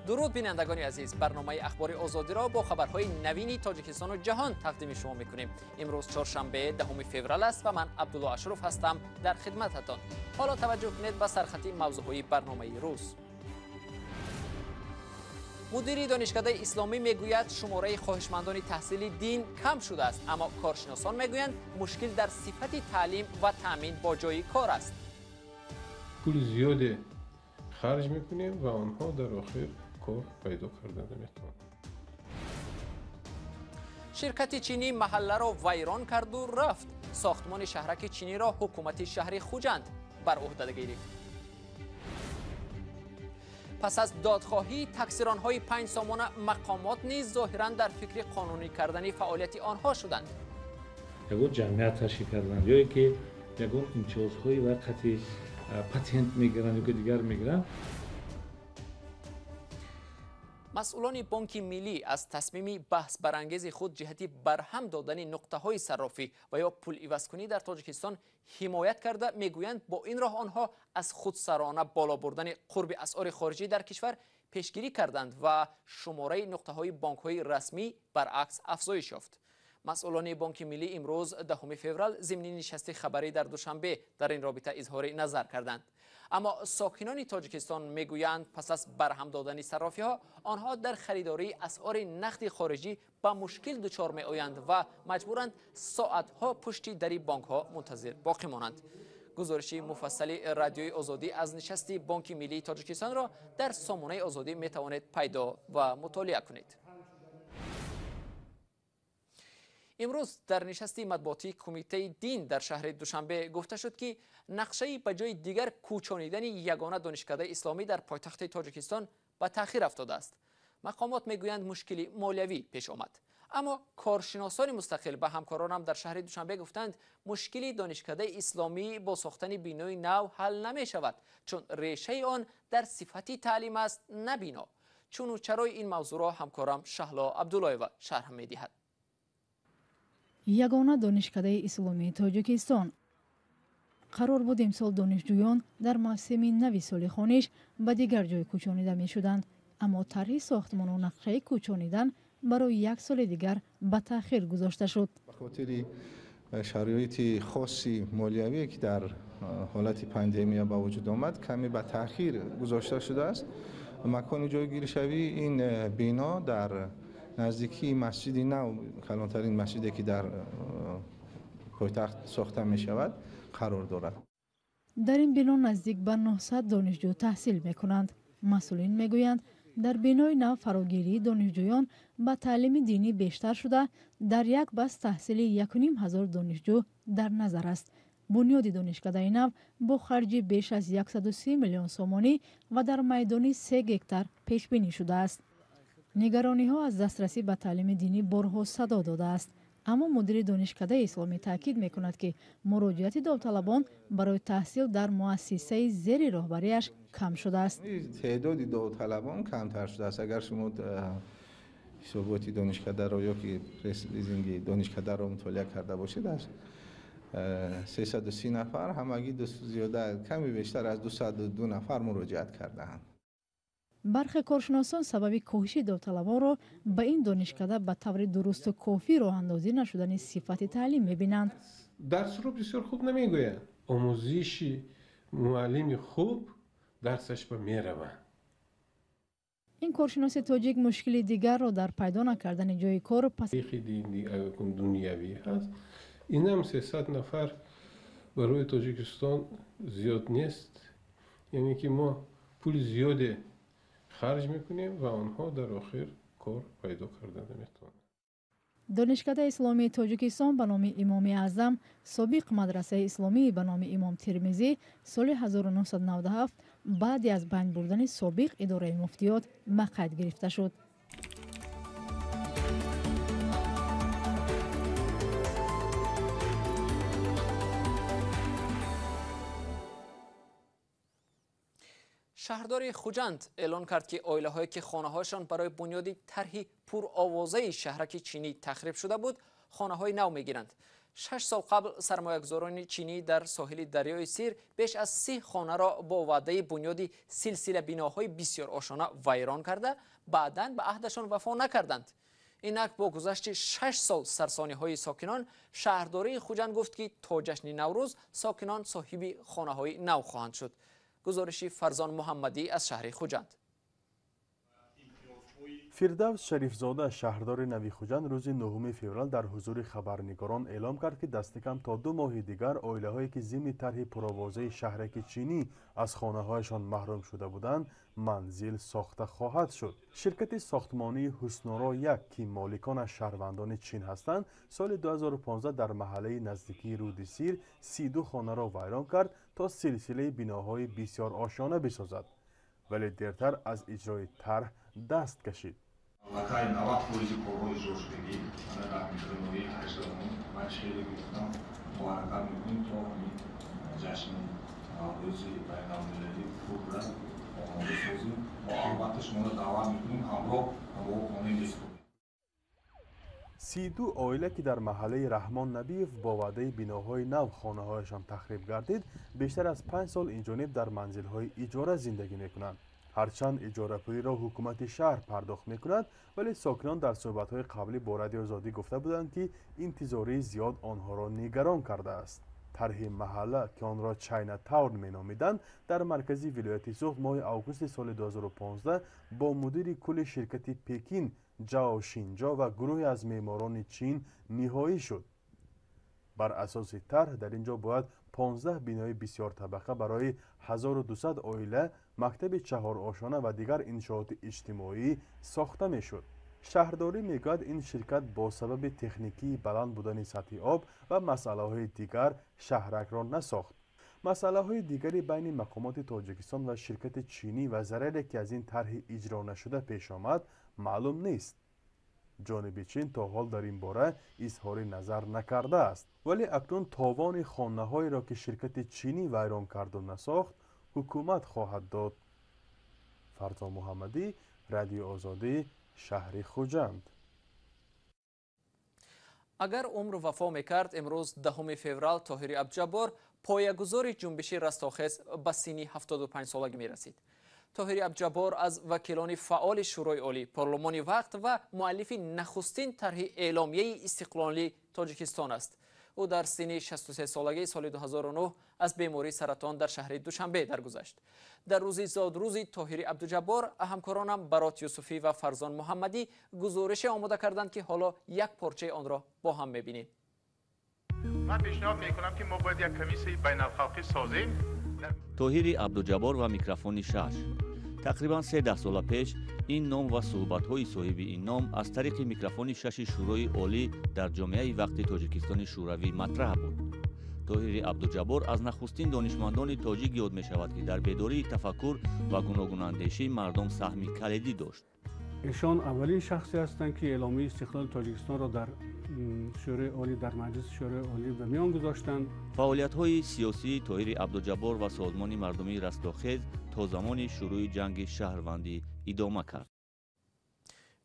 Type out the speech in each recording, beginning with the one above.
Дуруд бинандагони азиз, барномаи Ахбори Озодиро бо хабарҳои навини Тоҷикистону ҷаҳон тақдими шумо мекунем. Имрӯз чоршанбе, 10 феврал аст ва ман Абдулло Ашуров ҳастам дар хидмататон. Ҳоло таваҷҷӯҳ кунед ба сархати мавзӯъҳои барномаи рӯз. Мудири Донишкадаи Исломӣ мегӯяд, шумораи хоҳишмандони таҳсили дин кам шудааст, аммо коршиносон мегӯянд, мушкил дар сифати таълим ва таъмин бо ҷойи кор аст. Пули зиёде харҷ мекунем ва онҳо дар охир кор пайдо карда наметавонанд. Ширкати чинӣ маҳалларо вайрон карду рафт. Сохтмони шаҳраки чиниро ҳукумати шаҳри Хуҷанд бар уҳда гирифт. Пас аз додхоҳии таксиронҳои 5 сомона, мақомот низ зоҳиран дар фикри қонунӣ кардани фаъолияти онҳо шуданд. Ягон ҷамъият ташкил карданд ё ки ягон имтиёзҳои вақти патент мегиранд ё ки дигар мегиранд. Масъулони Бонки Миллӣ аз тасмими баҳсбарангези худ ҷиҳати барҳам додани нуқтаҳои саррофӣ ва ё пуливазкунӣ дар Тоҷикистон ҳимоят карда, мегӯянд, бо ин роҳ онҳо аз худсарона боло бурдани қурби асъори хориҷӣ дар кишвар пешгирӣ карданд ва шумораи нуқтаҳои бонкҳои расмӣ баръакс афзоиш ёфт. Масъулони Бонки Миллӣ имрӯз 10 феврал зимни нишасти хабарӣ дар Душанбе дар ин робита изҳори назар карданд. Аммо сокинони Тоҷикистон мегӯянд, пас аз барҳам додани саррофиҳо онҳо дар харидории асъори нақди хориҷӣ ба мушкил дучор меоянд ва маҷбуранд соатҳо пушти дари бонкҳо мунтазир боқӣ монанд. Гузориши муфассали Радиои Озодӣ аз нишасти Бонки Миллии Тоҷикистонро дар сомонаи Озодӣ метавонед пайдо ва мутолиа кунед. Имрӯз дар нишасти матбуотии Кумитаи дин дар шаҳри Душанбе гуфта шуд, ки нақшаи ба ҷои дигар кӯчонидани ягона донишкадаи исломӣ дар пойтахти Тоҷикистон ба таъхир афтодааст. Мақомот мегӯянд, мушкили молиявӣ пеш омад. Аммо коршиносони мустақил ба ҳамкоронам дар шаҳри Душанбе гуфтанд, мушкили донишкадаи исломӣ бо сохтани бинои нав ҳал намешавад, чун решаи он дар сифати таълим аст, на бино. Чуну чарои ин мавзӯъро ҳамкорам Шаҳло Абдуллоева шарҳ медиҳад. Ягона донишкадаи исломии Тоҷикистон қарор буд имсол донишҷӯён дар мавсими нави соли хониш ба дигар ҷой кӯчонида мешуданд, аммо тарҳи сохтмону нақшаи кӯчонидан барои як соли дигар ба таъхир гузошта шуд. Ба хотири шароити хоси молиявие, ки дар ҳолати пандемия ба вуҷуд омад, каме ба таъхир гузошта шудааст. Макони ҷойгиршавии ин бино дар наздикии масҷиди нав, калонтарин масҷиде, ки дар пойтахт сохта мешавад, қарор дорад. Дар ин бино наздик ба 900 донишҷӯ таҳсил мекунанд. Масъулин мегӯянд, дар бинои нав фарогирии донишҷӯён ба таълими динӣ бештар шуда, дар як баст таҳсили 1500 донишҷӯ дар назар аст. Бунёди донишкадаи нав бо харҷи беш аз 130 миллион сомонӣ ва дар майдони 3 гектар пешбинӣ шудааст. Нигарониҳо аз дастрасӣ ба таълими динӣ борҳо садо додааст, аммо мудири донишкадаи исломӣ таъкид мекунад, ки муроҷиати довталабон барои таҳсил дар муассисаи зери роҳбарияш кам шудааст. Теъдоди довталабон камтар шудааст. Агар шумо ҳисоботи донишкадаро ё ки пресс-релизи донишкадаро мутолиа карда бошед, аз 330 нафар ҳамагӣ зиёда ками бештар аз 202 нафар муроҷиат кардаанд. Бархе коршиносон сабаби коҳиши довталабонро ба ин донишкада ба таври дурусту кофӣ роҳандозӣ нашудани сифати таълим мебинанд. Дарсро бисёр хуб намегӯянд. Омӯзиши муаллими хуб дарсаш ба мераванд. Ин коршиноси тоҷик мушкили дигарро дар пайдо накардани ҷои кор пас дунявӣ ҳаст. Инам 300 нафар барои Тоҷикистон зиёд нест. Яъне ки мо пули зиёде харҷ мекунем ва онҳо дар охир кор пайдо карда наметавонанд. Донишкадаи исломии Тоҷикистон ба номи Имоми Аъзам, собиқ мадрасаи исломии ба номи Имом Термизӣ, соли 1997 баъди аз байн бурдани собиқ идораи муфтиёт ба қайд гирифта шуд. Шаҳрдори Хуҷанд эълон кард, ки оилаҳое, ки хонаҳояшон барои бунёди тарҳи пуровозаи шаҳраки чинӣ тахриб шуда буд, хонаҳои нав мегиранд. 6 сол қабл сармоягузорони чинӣ дар соҳили дарёи Сир беш аз 30 хонаро бо ваъдаи бунёди силсила биноҳои бисёрошона вайрон карда, баъдан ба аҳдашон вафо накарданд. Инак бо гузашти 6 сол сарсониҳои сокинон, шаҳрдории Хуҷанд гуфт, ки то ҷашни Наврӯз сокинон соҳиби хонаҳои нав хоҳанд шуд. Гузориши Фарзон Муҳаммадӣ аз шаҳри Хуҷанд. Фирдавс Шарифзода, шаҳрдори нави Хуҷанд, рӯзи 9 феврал дар ҳузури хабарнигорон эълом кард, ки дастикам то 2 моҳи дигар оилаҳое, ки зимни тарҳи пуровозаи шаҳраки чинӣ аз хонаҳояшон маҳрум шуда буданд, манзил сохта хоҳад шуд. Ширкати сохтмонии Ҳусноро 1, ки моликонаш шаҳрвандони Чин ҳастанд, соли 2015 дар маҳаллаи наздикии руди Сир 32 хонаро вайрон кард, то силсилаи биноҳои бисёрошона бисозад, вале дертар аз иҷрои тарҳ даст кашид. Аллакай 90% корҳо иҷро шудагӣ. Ана дар ноҳияи 18-ум ман шеъре гуфтам, мо ҳаракат мекунем то ҳамин ҷашни Наврӯзи байналмилалӣ пурра омода созем. Мо албатта шуморо даъват мекунем, ҳамроҳ бо хонаи бисозем. 32 оила, ки дар маҳаллаи Раҳмон Набиев бо ваъдаи биноҳои нав хонаҳояшон тахриб гардид, бештар аз 5 сол инҷониб дар манзилҳои иҷора зиндагӣ мекунанд. Ҳарчанд иҷорапулиро ҳукумати шаҳр пардохт мекунад, вале сокинон дар суҳбатҳои қаблӣ бо Радиои Озодӣ гуфта буданд, ки интизории зиёд онҳоро нигарон кардааст. Тарҳи маҳалла, ки онро Чайна Таун меномиданд, дар маркази вилояти Суғд моҳи августи соли 2015 бо мудири кулли ширкати Пекин Ҷао Шинҷо ва гурӯҳе аз меъморони Чин ниҳоӣ шуд. Бар асоси тарҳ дар ин ҷо бояд 15 бинои бисёртабақа барои 1200 оила, мактаби чаҳорошона ва дигар иншооти иҷтимоӣ сохта мешуд. Шаҳрдорӣ мегӯяд, ин ширкат бо сабаби техникии баланд будани сатҳи об ва масъалаҳои дигар шаҳракро насохт. Масъалаҳои дигари байни мақомоти Тоҷикистон ва ширкати чинӣ ва зараре, ки аз ин тарҳи иҷро нашуда пеш омад, маълум нест. Ҷониби Чин то ҳол дар ин бора изҳори назар накардааст, вале акнун товони хонаҳоеро, ки ширкати чинӣ вайрон карду насохт, ҳукумат хоҳад дод. Фарзон Муҳаммадӣ, Радиои Озодӣ, шаҳри Хуҷанд. Агар умр вафо мекард, имрӯз 10 феврал Тоҳири Абдуҷаббор, поягузори ҷунбиши Растохез, ба синни 75 солагӣ мерасид. Тоҳири Абдуҷаббор аз вакилони фаъоли Шӯрои Олӣ, парлумони вақт ва муаллифи нахустин тарҳи эъломияи истиқлолии Тоҷикистон аст. Ӯ дар синни 63 солагӣ соли 2009 аз бемории саратон дар шаҳри Душанбе даргузашт. Дар рӯзи зодрӯзи Тоҳири Абдуҷаббор ҳамкоронам Барот Юсуфӣ ва Фарзон Муҳаммадӣ гузорише омода карданд, ки ҳоло як порчаи онро бо ҳам мебинем. Ман пешниҳод мекунам, ки мо бояд як комиссияи байналхалқӣ созем. Тоҳири Абдуҷаббор ва микрофони шаш. Тақрибан 3 даҳсола пеш ин ном ва суҳбатҳои соҳиби ин ном аз тариқи микрофони шаши Шӯрои Олӣ дар ҷомеаи вақти Тоҷикистони Шӯравӣ матраҳ буд. Тоҳири Абдуҷаббор аз нахустин донишмандони тоҷик ёд мешавад, ки дар бедории тафаккур ва гуногунандешии мардум саҳми калидӣ дошт. Эшон аввалин шахсе ҳастанд, ки эъломияи истиқлоли Тоҷикистонро дар Шӯрои Олӣ, дар Маҷлиси Шӯрои Олӣ ба миён гузоштанд. Фаъолиятҳои сиёсии Тоҳири Абдуҷаббор ва созмони мардумии Растохез то замони шурӯи ҷанги шаҳрвандӣ идома кард.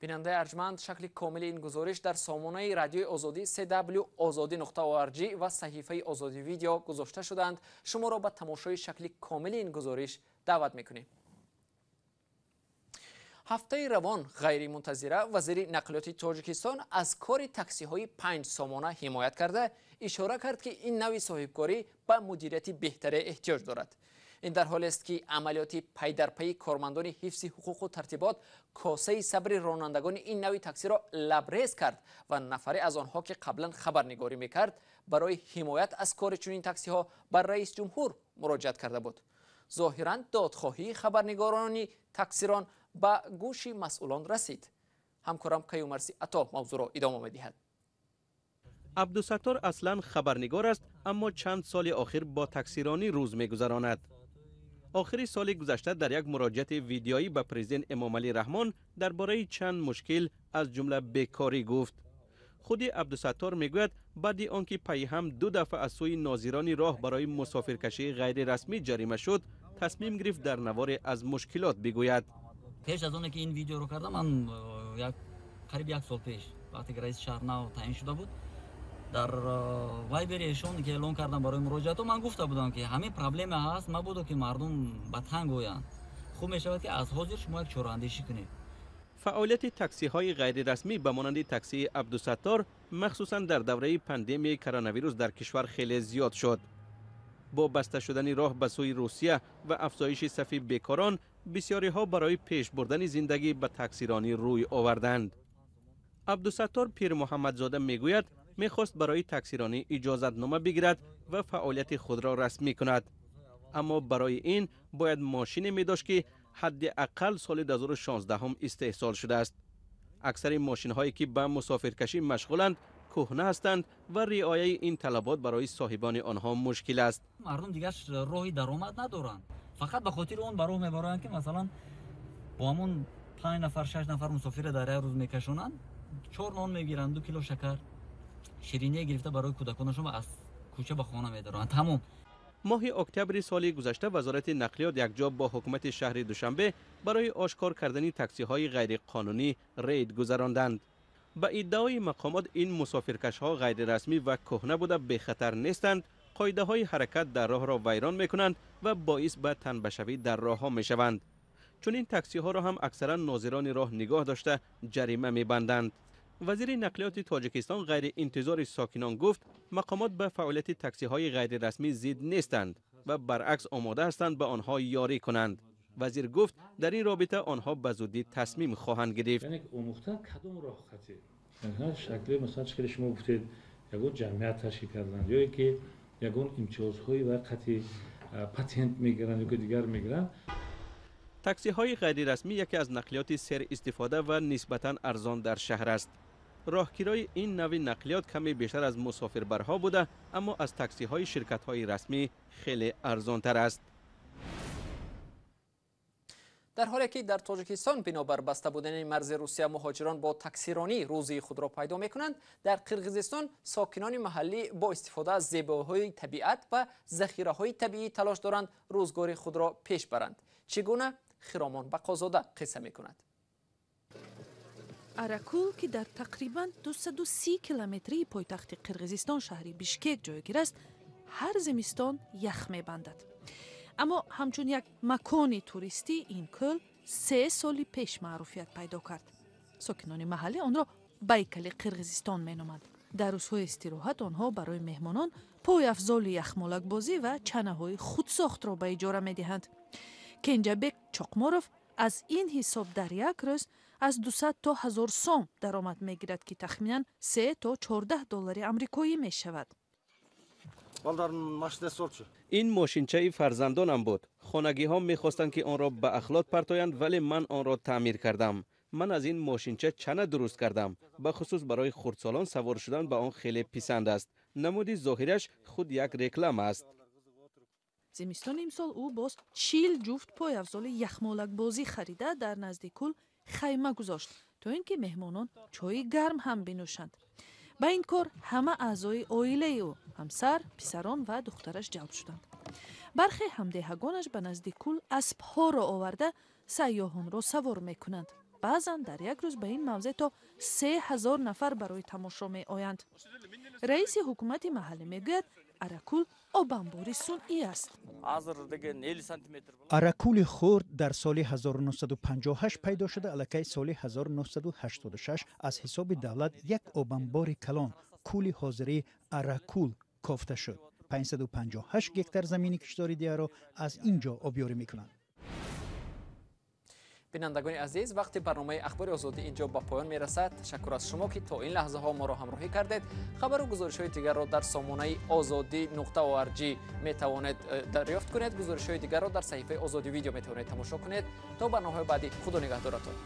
Бинандаи арҷманд, шакли комили ин гузориш дар сомонаи Радиои Озодӣ cw.ozodi.org ва саҳифаи Озодӣ Видео гузошта шудаанд. Шуморо ба тамошои шакли комили ин гузориш даъват мекунем. Ҳафтаи равон ғайримунтазира вазири нақлиёти Тоҷикистон аз кори таксиҳои 5 сомона ҳимоят карда, ишора кард, ки ин навъи соҳибкорӣ ба мудирияти беҳтаре эҳтиёҷ дорад. Ин дар ҳолест, ки амалиёти пайдарпайи кормандони ҳифзи ҳуқуқу тартибот косаи сабри ронандагони ин навъи таксиро лабрез кард ва нафаре аз онҳо, ки қаблан хабарнигорӣ мекард, барои ҳимоят аз кори чунин таксиҳо ба раис ҷумҳур муроҷиат карда буд. Зоҳиран додхоҳии хабарнигорони таксирон ба гӯши масъулон расид. Ҳамкорам Каюмарси Ато мавзӯъро идома медиҳад. Абдусаттор аслан хабарнигор аст, аммо чанд соли охир бо таксиронӣ рӯз мегузаронад. Охири соли гузашта дар як муроҷиати видеоӣ ба президент Эмомалӣ Раҳмон дар бораи чанд мушкил, аз ҷумла бекорӣ, гуфт. Худи Абдусаттор мегӯяд, баъди он ки пайҳам 2 дафъа аз сӯи нозирони роҳ барои мусофиркашии ғайрирасмӣ ҷарима шуд, тасмим гирифт дар наворе аз мушкилот бигӯяд. Пеш аз оне ки ин видеоро кардам, ман қариб як сол пеш, вақте ки раиси шаҳр нав таъин шуда буд, Дар вайбери эшон ки эълон кардам барои муроҷиатҳо, ман гуфта будам, ки ҳамин проблема ҳаст, мабодо ки мардум ба танг оянд. Хуб мешавад, ки аз ҳозир шумо як чораандешӣ кунед. Фаъолияти таксиҳои ғайрирасмӣ ба монанди таксии Абдусаттор махсусан дар давраи пандемияи коронавирус дар кишвар хеле зиёд шуд. Бо баста шудани роҳ ба сӯи Русия ва афзоиши сафи бекорон, бисёриҳо барои пеш бурдани зиндагӣ ба таксиронӣ рӯй оварданд. Абдусаттор Пирмуҳаммадзода мегӯяд, мехост барои таксиронӣ иҷозатнома бигирад ва фаъолияти худро расмӣ кунад, аммо барои ин бояд мошине медошт, ки ҳадди ақал соли 2016 истеҳсол шудааст. Аксари мошинҳое, ки ба мусофиркашӣ машғуланд, кӯҳна ҳастанд ва риояи ин талабот барои соҳибони онҳо мушкил аст. Мардум дигар роҳи даромад надоранд, фақат ба хотири он ба роҳ мебароянд, ки масалан бо ҳамон 5 нафар, 6 нафар мусофира дар як рӯз мекашонанд, 4 нон мегиранд, 2 кило шакар, шириние гирифта барои кӯдаконашон ва аз кӯча ба хона медароянд, тамом. Моҳи октябри соли гузашта Вазорати нақлиёт якҷо бо ҳукумати шаҳри Душанбе барои ошкор кардани таксиҳои ғайриқонунӣ рейд гузаронданд. Ба иддаои мақомот, ин мусофиркашҳо ғайрирасмӣ ва кӯҳна буда бехатар нестанд, қоидаҳои ҳаракат дар роҳро вайрон мекунанд ва боис ба танбашавӣ дар роҳҳо мешаванд. Чунин таксиҳоро ҳам аксаран нозирони роҳ нигоҳ дошта ҷарима мебанданд. Вазири нақлиёти Тоҷикистон ғайри интизори сокинон гуфт, мақомот ба фаъолияти таксиҳои ғайрирасмӣ зид нестанд ва баръакс омода ҳастанд ба онҳо ёрӣ кунанд. Вазир гуфт, дар ин робита онҳо ба зудӣ тасмим хоҳанд гирифт. Яъне омӯхтан кадом роҳ қатӣ, шакли масалан чӣ хеле шумо гуфтед, ягон ҷамъият ташкил карданд ё ки ягон имтиёзҳои ва қатӣ патент мегиранд ё ки дигар мегиранд. Таксиҳои ғайрирасмӣ яке аз нақлиёти серистифода ва нисбатан арзон дар шаҳр аст. Роҳкирои ин нави нақлиёт каме бештар аз мусофирбарҳо буда, аммо аз таксиҳои ширкатҳои расмӣ хеле арзонтар аст. Дар ҳоле ки дар Тоҷикистон бинобар баста будани марзи Русия муҳоҷирон бо таксиронӣ рӯзии худро пайдо мекунанд, дар Қирғизистон сокинони маҳаллӣ бо истифода аз зебоиҳои табиат ва захираҳои табиӣ талош доранд рӯзгори худро пеш баранд. Чӣ гуна? Хиромон Бақозода қисса мекунад. Аракул, ки дар тақрибан 230 километрии пойтахти Қирғизистон шаҳри Бишкек ҷойгир аст, ҳар зимистон ях мебандад. Аммо ҳамчун як макони туристӣ ин кӯл 3 соли пеш маъруфият пайдо кард. Сокинони маҳаллӣ онро Байкали Қирғизистон меноманд. Дар рӯзҳои истироҳат онҳо барои меҳмонон пойафзоли яхмолакбозӣ ва чанаҳои худсохтро ба иҷора медиҳанд. Кенҷабек Чоқморов аз ин ҳисоб дар як рӯз аз 200 то 1000 сом даромад мегирад, ки тахминан 3 то 14 доллари амрикоӣ мешавад. Ин мошинчаи фарзандонам буд. Хонагиҳо мехостанд, ки онро ба ахлот партоянд, вале ман онро таъмир кардам. Ман аз ин мошинча чана дуруст кардам. Ба хусус барои хурдсолон савор шудан ба он хеле писанд аст. Намуди зоҳираш худ як реклама аст. Зимистони имсол ӯ боз 40 ҷуфт пойафзоли яхмолакбозӣ харида дар назди кӯл хайма гузошт, то ин ки меҳмонон чойи гарм ҳам бинӯшанд. Ба ин кор ҳама аъзои оилаи ӯ, ҳамсар, писарон ва духтараш ҷалб шуданд. Бархе ҳамдеҳагонаш ба назди кӯл аспҳоро оварда сайёҳонро савор мекунанд. Баъзан дар як рӯз ба ин мавзеъ то 3000 нафар барои тамошо меоянд. Раиси ҳукумати маҳаллӣ мегӯяд, Аракул обанбори сунъӣ аст. Аракули хурд дар соли 1958 пайдо шуда, аллакай соли 1986 аз ҳисоби давлат як обанбори калон, кӯли ҳозирии Аракул, кофта шуд. 558 гектар замини киштори дигаро аз ин ҷо обёрӣ мекунанд. Бинандагони азиз, вақти барномаи Ахбори Озодӣ инҷо ба поён мерасад. Ташаккур аз шумо, ки то ин лаҳзаҳо моро ҳамроҳӣ кардед. Хабару гузоришҳои дигарро дар сомонаи озодӣ.org метавонед дарёфт кунед. Гузоришҳои дигарро дар саҳифаи Озодӣ видео метавонед тамошо кунед. То барномаҳои баъдӣ, худо нигаҳдоратон.